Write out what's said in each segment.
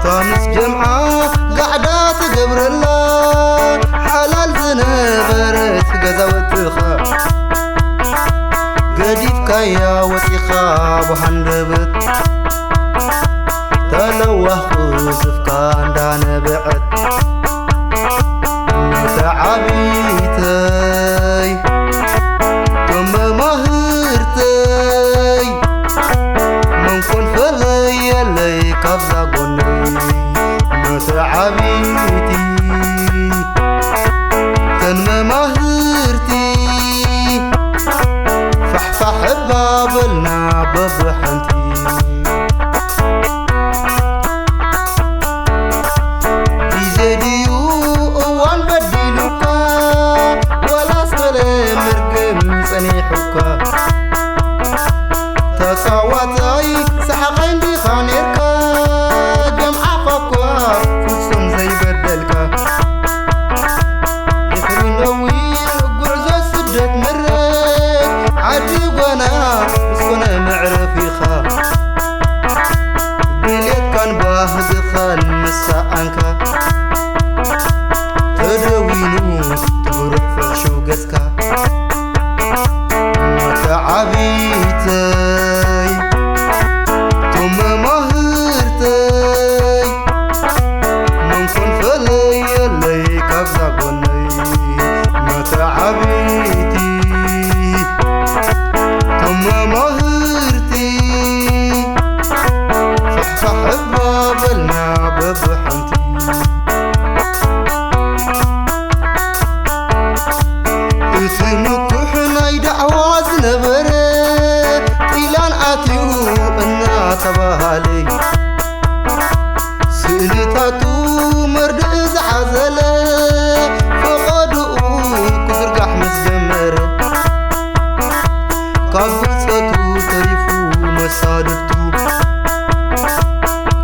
ታምስ ጀምዓ ጋዕዳ ትገብረላ ሓላል ዝነበረት ገዛውትኻ ገዲፍካያ ወፂኻ ብሃንደበት ተለዋህ ቁዝፍካ እንዳነበዐት መተዓቢተይ ቶም መማህርተይ መንኮን ፈለየለይ ካብዛ ጎነይ መተዓቢቲ ተን መማህርቲ ፋሕፋሕ እባ በልና በብሓንቲ ግዜ ድዩ እዋን በዲሉካ ዋላስ ገለ መርገም ጸኒሑካ ተጻዋታይ ሰሓቓይ እንዲኻ ኔርካ ጀምዓኻ እኳ ፍጹም ዘይበደልካ ድሕሪ ነዊሕ ጉዕዞ ስደት ምረት ዓዲ ጓና ዝኾነ መዕረፊኻ ድሌትካን ባህግኻን ምሰኣንካ ተደዊኑ ትብሩሕ ፍሕሹው ገጽካ መተዓቢተይ ቶም መማህርተይ መንኮን ፈለየለይ ካብዛ ጎነይ መተዓቢቲ ቶም መማህርቲ ፋሕፋሕ እባ በልና በብሓንቲ እቲ ምኩሕ ናይ ዳዕዋ ዝነበረ ጢላን ኣትዩ እናተባሃለ ስእልታቱ መርድእ ዝሓዘለ ፈቐድኡ ክዝርጋሕ ምስ ጀመረ ካብ ብጸቱ ተሪፉ መሳድድቱ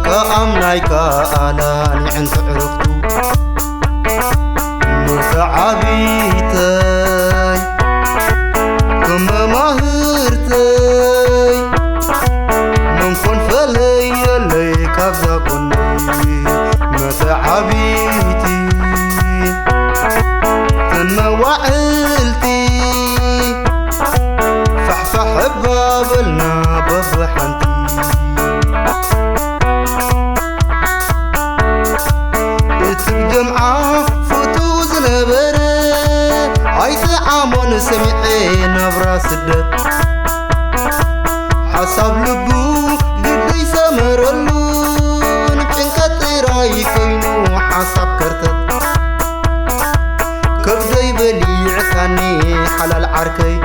ከኣም ናይ ከኣላ ኒዕን ትዕርኽቱ መተዓቢተይ ከም መማህርተይ መንኮን ፈለየለይ ካብዛ ጎነይ መተዓቢቲ ተን መዋዕልቲ ፋሕፋሕ እባ በልና በብሓንቲ እቲ ብጀምዓ ፍቱ ዝነበረ ኣይጠዓሞን ሰሚዐ ናብራ ስደት ሓሳብ ልቡ ግደይ ሰመረሉ ንጭንቀት ጥራይ ኮይኑ ሓሳብ ከርተት ከብደይ በሊዕካኒ ሓላል ዓርከይ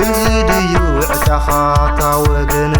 እዚ ድዩ ዕጫኻ እታ ወገነ